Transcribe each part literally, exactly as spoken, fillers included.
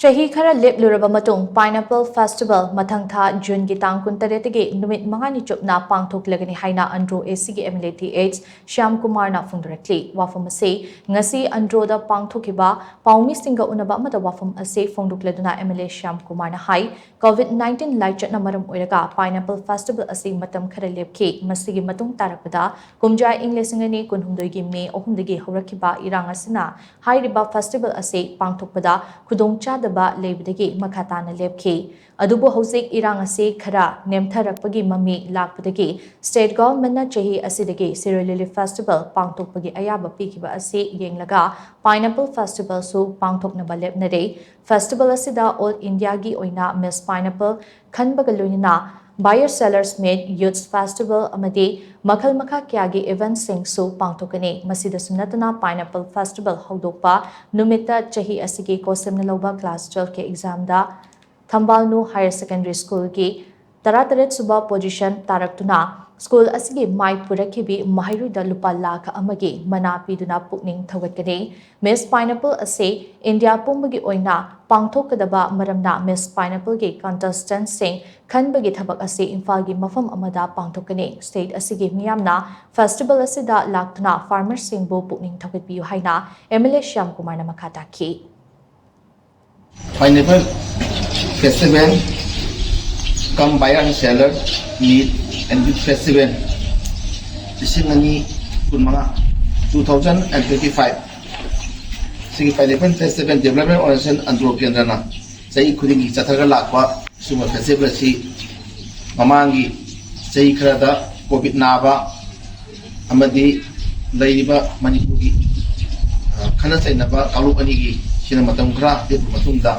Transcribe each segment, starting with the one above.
ꯆꯍꯤ ꯈꯔ ꯂꯦꯞꯂꯨꯔꯕ ꯃꯇꯨꯡ Pineapple Festival ꯃꯊꯪ ꯊꯥ ꯖꯨꯟꯒꯤ ꯇꯥꯡ ꯀꯨꯟꯇꯔꯦꯠꯇꯒꯤ ꯅꯨꯃꯤꯠ ꯃꯉꯥꯅꯤ ꯆꯨꯞꯅ ꯄꯥꯡꯊꯣꯛꯂꯒꯅꯤ ꯍꯥꯏꯅ ꯑꯟꯗ꯭ꯔꯣ ꯑꯦꯁꯤꯒꯤ MLA ꯊꯤ ꯑꯩꯆ ꯁ꯭ꯌꯥꯝ ꯀꯨꯃꯥꯔꯅ ꯐꯣꯡꯗꯣꯔꯛꯂꯤ꯫ ꯋꯥꯐꯝ ꯑꯁꯤ ꯉꯁꯤ ꯑꯟꯗ꯭ꯔꯣꯗ ꯄꯥꯡꯊꯣꯛꯈꯤꯕ ꯄꯥꯎꯃꯤꯁꯤꯡꯒ ꯎꯅꯕ ꯑꯃꯗ ꯋꯥꯐꯝ ꯑꯁꯤ ꯐꯣꯡꯗꯣꯛꯂꯗꯨꯅ MLA ꯁ꯭ꯌꯥꯝ ꯀꯨꯃꯥꯔꯅ ꯍꯥꯏ, COVID nineteen ꯂꯥꯏꯆꯠꯅ ꯃꯔꯝ ꯑꯣꯏꯔꯒ Pineapple Festival ꯑꯁꯤ ꯃꯇꯝ ꯈꯔ ꯂꯦꯞꯈꯤ꯫ ꯃꯁꯤꯒꯤ ꯃꯇꯨꯡ ꯇꯥꯔꯛꯄꯗ ꯀꯨꯝꯖꯥ ꯏꯪ ꯂꯤꯁꯤꯡ ꯑꯅꯤ ꯀꯨꯟꯍꯨꯝꯗꯣꯏꯒꯤ ꯃꯦ ꯑꯍꯨꯝꯗꯒꯤ ꯍꯧꯔꯛꯈꯤꯕ ꯏꯔꯥꯡ ꯑꯁꯤꯅ ꯍꯥꯏꯔꯤꯕ festival ꯑꯁꯤ ꯄꯥꯡꯊꯣꯛꯄꯗ ꯈꯨꯗꯣꯡꯆꯥꯗꯕ ꯂꯩꯕꯗꯒꯤ ꯃꯈꯥ ꯇꯥꯅ ꯂꯦꯞꯈꯤ꯫ ꯑꯗꯨꯕꯨ ꯍꯧꯖꯤꯛ ꯏꯔꯥꯡ ꯑꯁꯤ ꯈꯔ ꯅꯦꯝꯊꯔꯛꯄꯒꯤ ꯃꯃꯤ ꯂꯥꯛꯄꯗꯒꯤ state governmentꯅ ꯆꯍꯤ ꯑꯁꯤꯗꯒꯤ Sirui Lily Festival ꯄꯥꯡꯊꯣꯛꯄꯒꯤ ꯑꯌꯥꯕ ꯄꯤꯈꯤꯕ ꯑꯁꯤ ꯌꯦꯡꯂꯒ Pineapple Festivalꯁꯨ ꯄꯥꯡꯊꯣꯛꯅꯕ ꯂꯦꯞꯅꯔꯦ꯫ Festival ꯑꯁꯤꯗ All Indiaꯒꯤ ꯑꯣꯏꯅ Miss Pineapple ꯈꯟꯕꯒ ꯂꯣꯏꯅꯅ Buyer Sellers Meet, Youth Festival ꯑꯃꯗꯤ ꯃꯈꯜ ꯃꯈꯥ ꯀꯌꯥꯒꯤ eventꯁꯤꯡꯁꯨ ꯄꯥꯡꯊꯣꯛꯀꯅꯤ꯫ ꯃꯁꯤꯗꯁꯨ ꯅꯠꯇꯅ Pineapple Festival ꯍꯧꯗꯣꯛꯄ ꯅꯨꯃꯤꯠꯇ ꯆꯍꯤ ꯑꯁꯤꯒꯤ ꯀꯣꯁꯦꯝꯅ ꯂꯧꯕ class twelveꯀꯤ examꯗ ꯊꯝꯕꯥꯜꯅꯨ Higher Secondary Schoolꯒꯤ ꯇꯔꯥꯇꯔꯦꯠ ꯁꯨꯕ position ꯇꯥꯔꯛꯇꯨꯅ school ꯑꯁꯤꯒꯤ ꯃꯥꯏ ꯄꯨꯔꯛꯈꯤꯕꯤ ꯃꯍꯩꯔꯣꯏꯗ ꯂꯨꯄꯥ ꯂꯥꯈ ꯑꯃꯒꯤ ꯃꯅꯥ ꯄꯤꯗꯨꯅ ꯄꯨꯛꯅꯤꯡ ꯊꯧꯒꯠꯀꯅꯤ꯫ Miss Pineapple ꯑꯁꯤ ꯏꯟꯗꯤꯌꯥ ꯄꯨꯝꯕꯒꯤ ꯑꯣꯏꯅ ꯄꯥꯡꯊꯣꯛꯀꯗꯕ ꯃꯔꯝꯅ Miss Pineappleꯒꯤ contestantꯁꯤꯡ ꯈꯟꯕꯒꯤ ꯊꯕꯛ ꯑꯁꯤ ꯏꯝꯐꯥꯜꯒꯤ ꯃꯐꯝ ꯑꯃꯗ ꯄꯥꯡꯊꯣꯛꯀꯅꯤ꯫ State ꯑꯁꯤꯒꯤ ꯃꯤꯌꯥꯝꯅ festival ꯑꯁꯤꯗ ꯂꯥꯛꯇꯨꯅ farmerꯁꯤꯡꯕꯨ ꯄꯨꯛꯅꯤꯡ ꯊꯧꯒꯠꯄꯤꯌꯨ ꯍꯥꯏꯅ MLA ꯁ꯭ꯌꯥꯝ ꯀꯨꯃꯥꯔꯅ ꯃꯈꯥ ꯇꯥꯈꯤ꯫ Pineapple Festival cum Buyer and Seller Meet and Youth Festival ꯂꯤꯁꯤꯡ ꯑꯅꯤ ꯀꯨꯟꯃꯉꯥ, two thousand and twenty five꯫ ꯁꯤꯒꯤ Pineapple Festival Development Organization Andro ꯀꯦꯟꯗ꯭ꯔꯅ ꯆꯍꯤ ꯈꯨꯗꯤꯡꯒꯤ ꯆꯠꯊꯔꯒ ꯂꯥꯛꯄ ꯁꯤꯒꯨꯝꯕ festival ꯑꯁꯤ ꯃꯃꯥꯡꯒꯤ ꯆꯍꯤ ꯈꯔꯗ COVID ꯅꯥꯕ ꯑꯃꯗꯤ ꯂꯩꯔꯤꯕ ꯃꯅꯤꯄꯨꯔꯒꯤ, ꯑ, ꯈꯠꯅ ꯆꯩꯅꯕ ꯀꯥꯡꯂꯨꯞ ꯑꯅꯤꯒꯤ ꯁꯤꯅ ꯃꯇꯝ ꯈꯔ ꯂꯦꯞꯄ ꯃꯇꯨꯡꯗ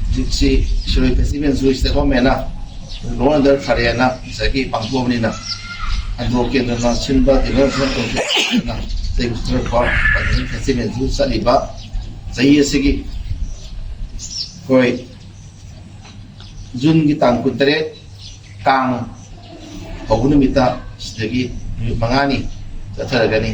ꯍꯧꯖꯤꯛꯁꯤ Sirui Festivalꯁꯨ state governmentꯅ law and order ꯐꯔꯦꯅ ꯉꯁꯥꯏꯒꯤ ꯄꯥꯡꯊꯣꯛꯑꯕꯅꯤꯅ ꯑꯟꯗ꯭ꯔꯣ ꯀꯦꯟꯗ꯭ꯔꯅ ꯁꯤꯟꯕ development organizationꯅ ꯆꯍꯤ ꯆꯠꯊꯔꯛꯄ Festivalꯁꯨ ꯆꯠꯂꯤꯕ ꯆꯍꯤ ꯑꯁꯤꯒꯤ ꯑꯩꯈꯣꯏ ꯖꯨꯟꯒꯤ ꯇꯥꯡ ꯀꯨꯟꯇꯔꯦꯠ ꯀꯥꯡ ꯍꯧꯕ ꯅꯨꯃꯤꯠꯇ ꯁꯤꯗꯒꯤ ꯅꯨꯃꯤꯠ ꯃꯉꯥꯅꯤ ꯆꯠꯊꯔꯒꯅꯤ꯫